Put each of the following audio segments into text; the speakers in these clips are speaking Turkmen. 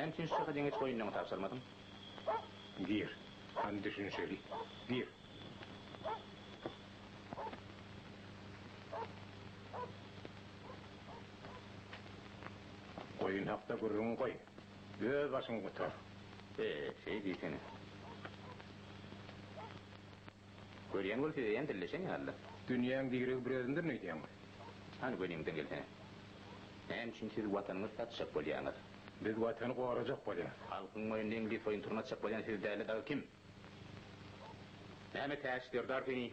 Näme üçin şu çaka deňeç goýunlaryňy tabşyrmadyň? Gir, hany düşünişeli. Gir. Goýun hakda gürrüňi goý. Öz başyňy gutar. E, şeý diýsene. Görýän bolup eýýäm dilleşen ýaly-la. Dünýäň diregi bir özümdirin öýdýäňmi? Hany göniňden gelsene. Näme üçin siz watanyňyzy satjak bolýaňyz? Biz watany gorajak bolýas. Halkyň boýnuna iňlis oýuntygyny atjak bolýan siz däl-de dagy kim? Näme Täç serdar seni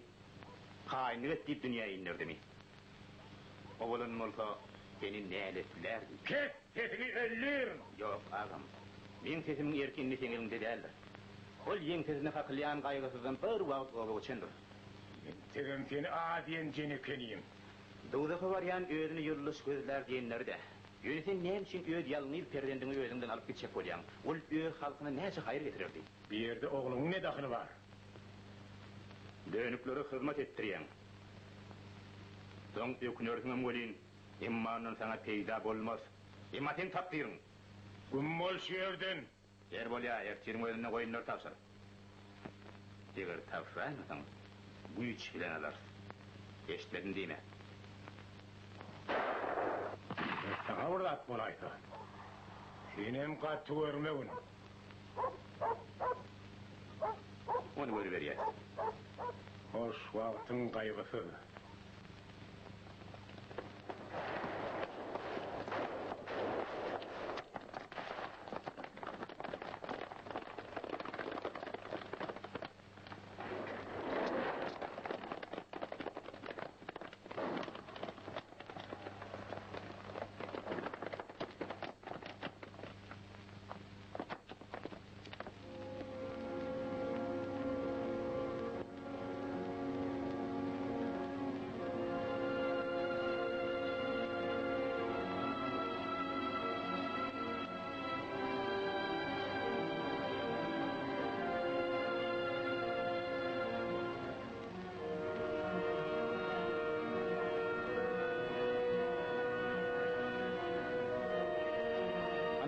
haýynlyk et diýip dünýä inderdimi? O bolan bolsa seni näletlärdi. Kes sesiňi öldürin! Ýok, agam. Meň sesimiň erki indi seň eliňde däldir. Ol ýeňsesine kakylýan gaýgysyzdan bir wagt oba göçendir. Entegem seni az diýen jen ekenim. Dowzaha barýan özüne ýoldaş gözlär diýenleri-dä. Ýöne sen näme üçin öz ýalňyz perzendiňi özüň bilen alyp gitjek bolýaň? Ol öz halkyna näçe haýyr getirerdi. Bu ýerde ogluňyň ne dahyly bar? Dönüklere hyzmat etdirýäň. Soň ökünersiňem welin, emma ondan saňa peýda bolmaz. Emma seň takdyryň. Güm bol şu ýerden! Ýer bolýa, ertiriň özünde goýunlary tabşyr. Eger tabşyraýmasaň, güýç bilen alarys. Eşitmedim diýme. Eger saňa bir zat bolaýsa, senem gaty görmegin. Ony görüberýäs. Hoş wagtyň gaýgysyz.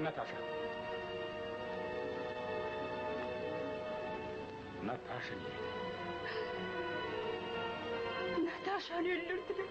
Nataşa. Nataşa nirede? Nataşany öldürdiler.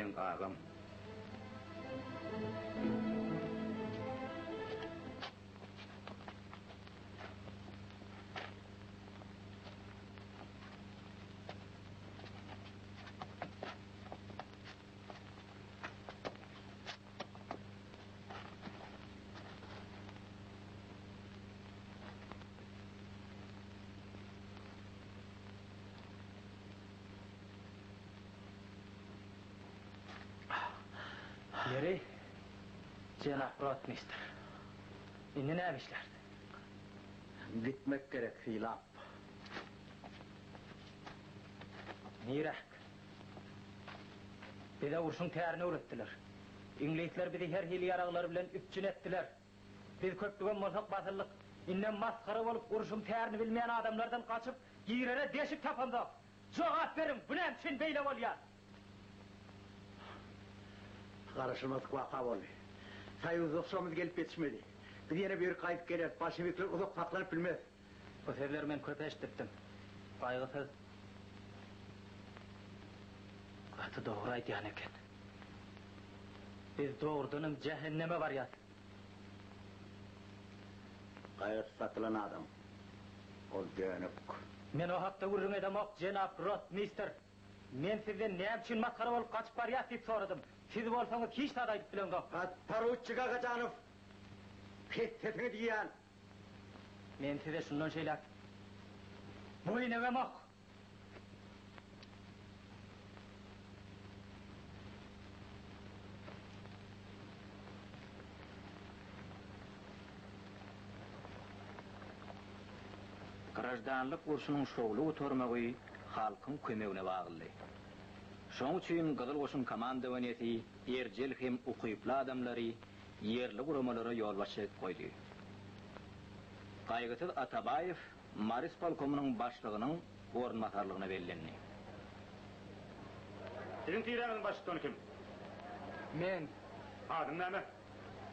Meň agam. Ýeri, jenap rotmistr, indi näme işläris? Gitmek gerek, Sylap. Niräk? Bize urşuň tärini öwretdiler. Iňlisler bizi her hili ýaraglar bilen üpjün etdiler. Biz köplügem bolsak basyldyk. Indem masgara bolup urşuň tärini bilmeýän adamlardan gaçyp, girere deşik tapamzok. Jogap beriň, bu näme üçin beýle bolýar? Garaşylmadyk waka boldy. Soýuzdaşlarymyz gelip ýetişmedi. Biz ýene bu ýerik gaýdyp geleris. Bolşewikler uzak saklanyp bilmez. Bu sözleri men köp eşidipdim. Gaýgysyz gaty dogry aýdýan eken. Biz dogrudanam jähenneme barýas. Gaýgysyz satylan adam. Ol dönük. Men o hakda gürrüň edemok, jenap rotmistr. Men sizden näme üçin masgara bolup gaçyp barýas diýip soradym. Siz bolsaňyz hiç zat aýdyp bileňzok. Podporuçik Agajanow, pes sesiňi diýýän. Men size şundan şeýläk boýun egemok. Graždanlyk urşunyň şowly gutarmagy halkyň kömegine baglydy. Şoň üçin Gyzyl Goşun komandowaniýesi erjel hem ukyply adamlary ýerli guramalara ýolbaşçy edip goýdy. Gaýgysyz Atabaýew Mary ispolkomynyň başlygynyň orunbasarlygyna bellendi. Siziň tiräňiziň baştutany kim? Men. Adyň näme?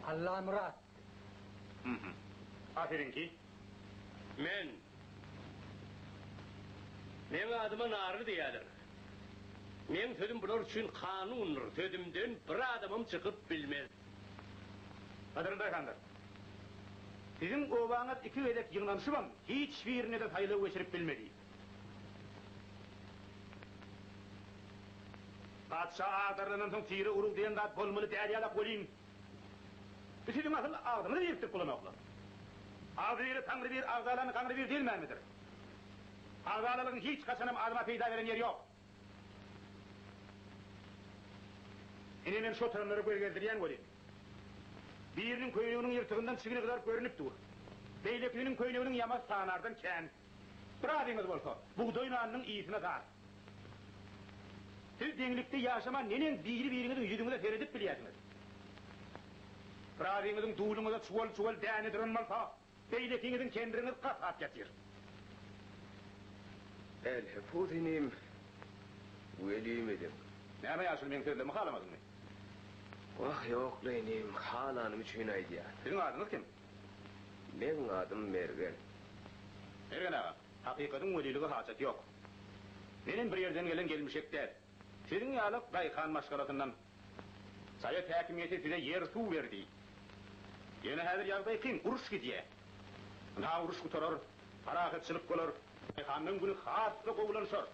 Allamyrat. Hum. A siziňki? Men. Meň adyma Narly diýýäler. Meň sözüm bular üçin kanundyr, sözümden bir adamam çykyp bilmez. Gadyrly daýhanlar! Siziň obaňyz iki gezek ýygnanyşybam, hiç birine-de saýlaw geçirip bilmedi. Patyşa agdarylandan soň tire-urug diýen zat bolmaly däl ýalak welin, bu siziň asyl agzyňyzy birikdirip bolanoklar. Agzybire Taňry bir, agzalany Gaňry bir diýilmänmidir? Agzalalygyň hiç haçanam adama peýda beren ýeri ýok. Ine men şu oturanlara göz gezdirýän welin, biriniň köýneginiň ýyrtygyndan çigni gyzaryp görnüp dur. Beýlekisiniň köýneginiň ýamasy sanardan kän. Birazyňyz bolsa, bugdaý nanynyň ysyna zar. Siz deňlikde ýaşaman neneň biri-biriňiziň ýüzüňize seredip bilýärsiňiz? Birazyňyzyň duluňyza çuwal-çuwal däne duran bolsa, Beýlekiňiziň kendiriňiz gatap ýatyr. Älhepus inim, welimidiň. Näme ýaşuly meň sözlerimi halamadyňmy? Wah ýok-la inim, halanym üçin aýdýan. Siziň adyňyz kim? Meň adym Mergen. Mergen aga, hakykatyň welilige hajaty ýok. Menem bir ýerden gelen gelmişek däl. Siziň ýaly daýhan maşgalasyndan. Sowet häkimiýeti size ýer-suw berdi. Ýöne häzir ýagdaý kyn, uruş gidýär. Ynha uruş gutarar, parahatçylyk bolar, daýhanlaryň güni has-da gowulanşar.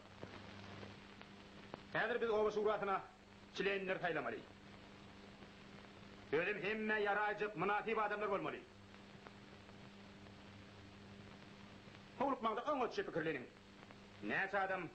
Häzir biz oba şurasyna çlenler saýlamaly. Özem hemmä ýaraýjak mynasyp adamlar bolmaly. Howlukmaňda oňatja pikirleniň. Näçe adam.